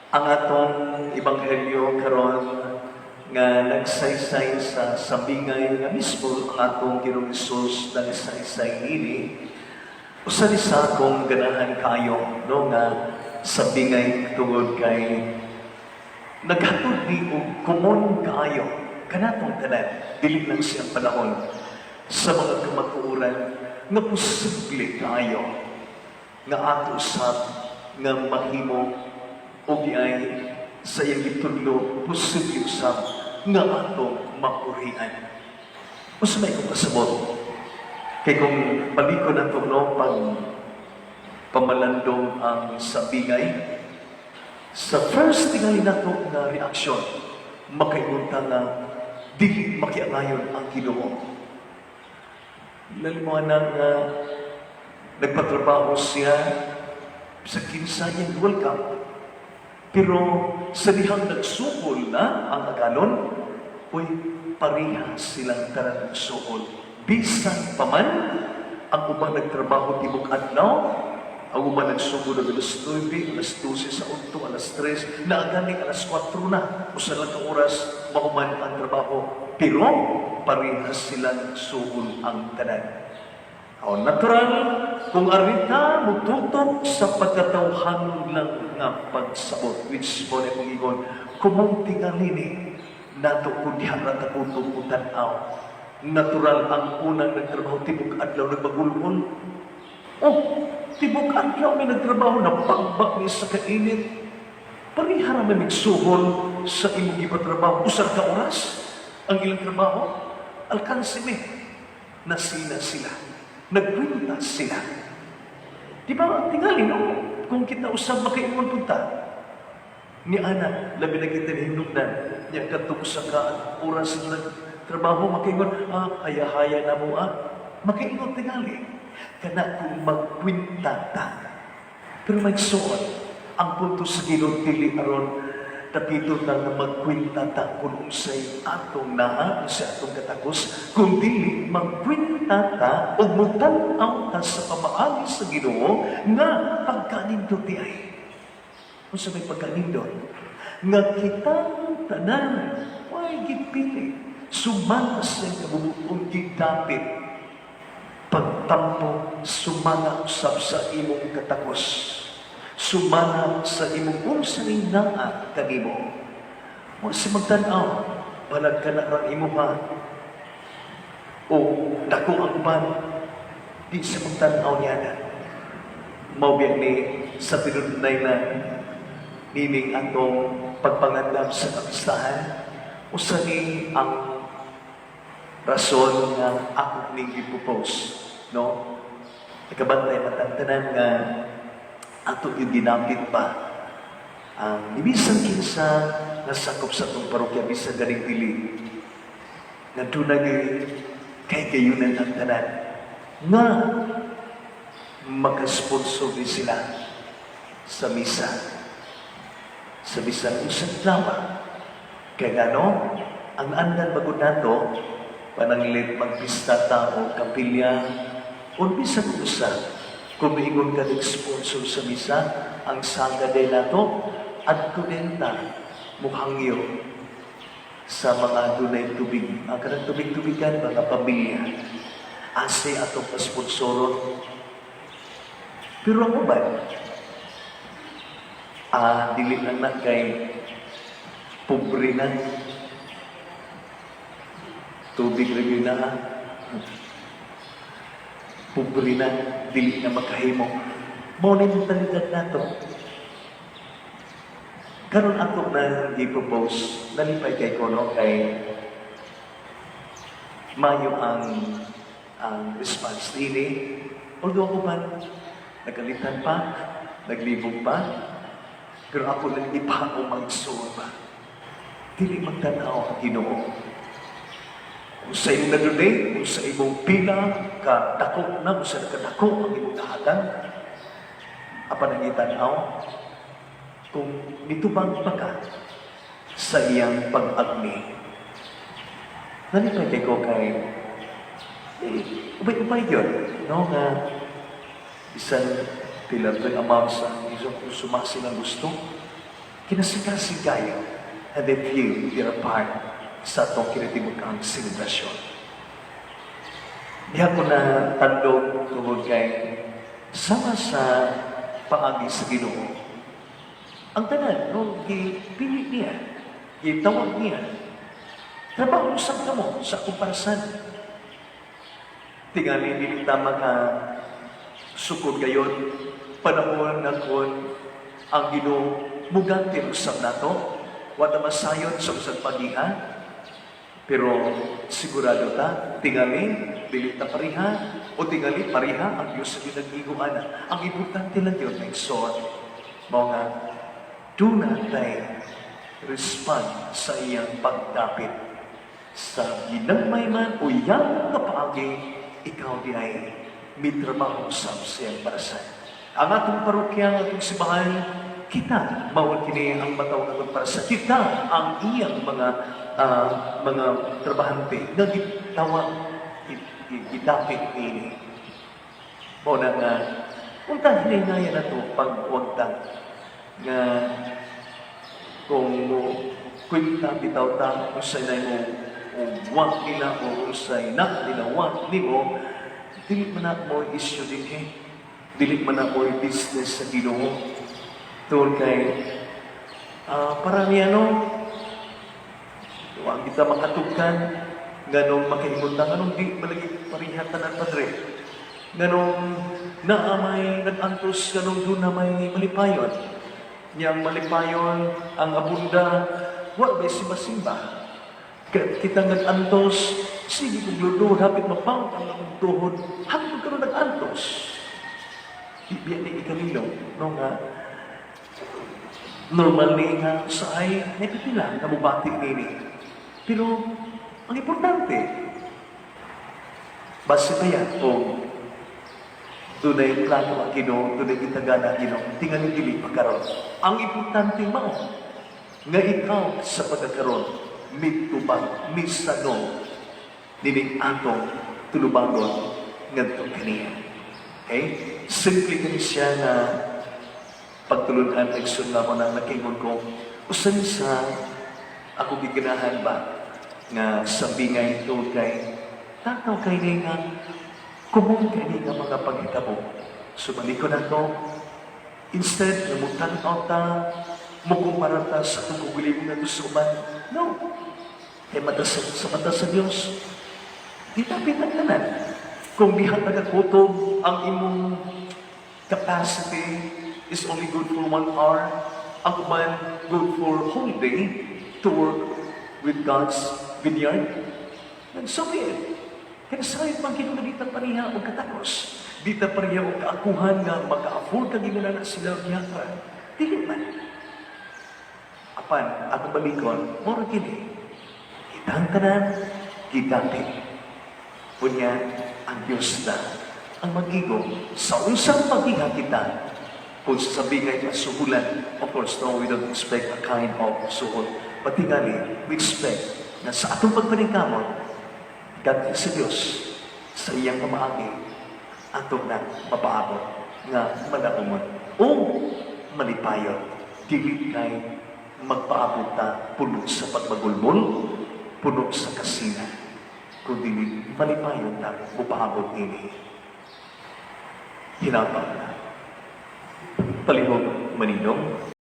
Ang atong ebanghelyo karon nga nagsaysay sa sambingay nga mismo ang atong Ginoong Hesus nagsaysay nini, usa ni sa akong ganahan kayo, no, nga sambingay tungod kay naghatod ni og komon kaayo kanatong tanan, dili lang siyang panahon, sa mga kamatuoran nga posible kaayo nga ato usab nga mahimo o giay sa iyang gitudlo, posible usab nga ato mapurian. Usa may kong kasabot kay kung balikon nato, no, pag pamalandong ang sambingay, sa first tingali nato nga reaksyon, makaingon ta nga dili makiangayon ang Ginoo. Lalo na nga nagpatrabaho siya sa kinsa niyang welcome. Pero sa dihang nagsuhol na ang agalon, uy, pareha silang tanan nagsuhol. Bisan paman, ang uban nagtrabaho tibok adlaw, ang uban nagsugod og alas 9, alas 12 sa udto, alas 3, naagani alas 4 na, usa lang ka oras mahuman ang trabaho. Pero pareha silang suhol ang tanan. O natural, kung arita mututok sa pagkatawhan lang nga pagsabot, which mo na kong ingon, kumong tingali ni nato kung diha ra ta kutob o tan-aw. Natural, ang unang nagtrabaho tibok adlaw nagmagulgol. Oh, tibok adlaw may nagtrabaho, napagbak ni sa kainit. Pareha ra may migsuhol sa imong gipatrabaho. Usa ka oras ang ilang trabaho. Alkansi mi. Nasina sila. Nagkwenta sila. Di ba, tingali, no? Kung kita usab makaingon punta, ni ana, labi na kita ni hinungdan, niya kadtong usa ka oras nga nagtrabaho, makaingon, "Ah, haya-haya na mo ah." Makaingon tingali. Kana kung magkwenta ta. Pero may suot, ang punto sa Ginoo dili aron dapito na nga magkwenta ta kung unsay atong naa, unsay atong katakos, kung dili magkwenta ta ug mutan-aw ta sa pamaagi sa Ginoo nga pagkanindot di ay. Unsa may pagkanindot? Nga kitang tanan way gipili sumala sa kabubuton gidapit pagtampo sumala usab sa imong katakos, sumala sa imong unsay naa kanimo. Mo sa magtan-aw balag ka na rang imuha o dako ang uban, di sa magtan-aw niya na. Mao biya ni sa pinunay na nining atong pagpangandam sa kapistahan, usa ni ang rason nga ako ning gipropose, no? Nakabantay matang tanan nga ato yung ginapit pa ang bisan kinsa nga sakop sa atong parokya, bisan ganing dili, nga dunay kay kayunan ang tanan nga makasponsor ni sila sa misa sa bisan usang adlaw. Kay ngano, ang andan bagod nato pananglit magpista ta o kapilya o bisan usa, kung miingon ka sponsor sa misa, ang saga day nato adto din ta muhangyo sa mga dunay tubig, ang kanang tubig-tubigan, mga pamilya ase atong pasponsoron. Pero ang uban, dili lang na kay pobre na, tubig ra gyud na, pobre na, dili na makahimo. Mao ni mentalidad nato. Karon ato na gi-propose, nalipay kay ko, no, kay mayo ang response dini. Although ako man, nagalitan pa, naglibog pa, pero ako lang ipa o magsuot ba. Dili magtanaw ang Ginoo. Kung sa imong na-donate, kung sa imong pila, ka dako na, kung sa nakadako ang imong nahatag, apan ang itanaw, kung nitubang pa ka sa iyang pag-agni. Nalipay kay ko kay eh, ubay-ubay yun, no, nga bisan pila to'y amount sa isang kung sumasi ng gusto. Kinasing-kasing kayo and they feel they're a part sa atong kinatimukang selebrasyon. Diha ko na tandog tungod kay sama sa paagi sa Ginoo. Ang tanan, no, gipili niya, gitawag niya, trabaho usab kamo sa akong parasan. Tingali dili ta maka sukod gayon, panahon na kon ang Ginoo muganti usab nato, wa ta masayod sa usag pagiha, pero sigurado ta, tingali, dili ta pareha, o tingali pareha ang Diyos sa ginag-igo ana. Ang importante lang yun, mga igsoon, mao nga, do not tay respond sa iyang pagdapit. Sa ginagmay man o iyang nga paagi, ikaw di ay mitrabaho sa siyang parasan. Ang atong parokya, ang atong simbahan, kita mao kini ang matawag atong parasan. Kita ang iyang mga trabahante nga gitawag, gidapit niini. Mao na nga unta hinaynayan na to pagwagtang nga kung mo kwenta bitaw ta unsay na mo o wa nila o unsay na nila wa nimo, dili man na mo issue dinhi, dili man na mo business sa Ginoo tungod kay para niya, no, wa kita makatugkan nganong makaingon ta nganong di malagi pareha tanan, Padre, nganong naa may nag-antos, nganong doon na may malipayon. Niyang malipayon ang abunda, wa bay simba-simba. Kita nag-antos, sige kong lulod, hapit mapang ang akong tuhod, hangtod karon nag-antos. Di biya ni ikalilo, no, nga normal ni nga sa ay napipila nga mubati nini. Pero ang importante, base ba yan kung dunay plano ang Ginoo, dunay gitagana ang Ginoo, tingali dili pa karon. Ang importante mao nga ikaw sa pagkakaron mitubag, misanong nining atong tulubagon ngadto kaniya. Okay? Simple kani siya nga pagtulunan, igsoon, nga mo nang nakaingon ko usan sa ako giganahan ba nga sa bingay tungod kay tataw kay ni nga kumong kay ni nga mga paghitabo. So balikon nato, instead nga mo-tan-aw ta, mo kumpara ta sa atong kaugalingon nato sa uban, no, kay mata sa mata sa Dios gitapit ang tanan. Kung diha nagakutob ang imong capacity is only good for one hour, ang uban good for whole day to work with God's vineyard, then so be it. Kaya sayod man Ginoo di ta pareha og katakos. Di ta pareha og kaakuhan nga maka-afford ka ginoo na sila diha ka. Dili man. Apan, atong balikon, mura kini. Kitang tanan, gidapit. Unya, ang Diyos na ang magigo sa unsang pagiha kita. Kung sasabihin nga suhulan, of course, no, we don't expect a kind of suhol. But tingali, we expect na sa atong pagpaningkamot, ganti sa Diyos, sa iyang pamaagi, ato na mapaabot nga manaumon o malipayon. Dili kay magpaabot ta puno sa pagmagulmol, puno sa kasina, kundi malipayon ta mupaabot nini. Hinapang na. Palihog maninong.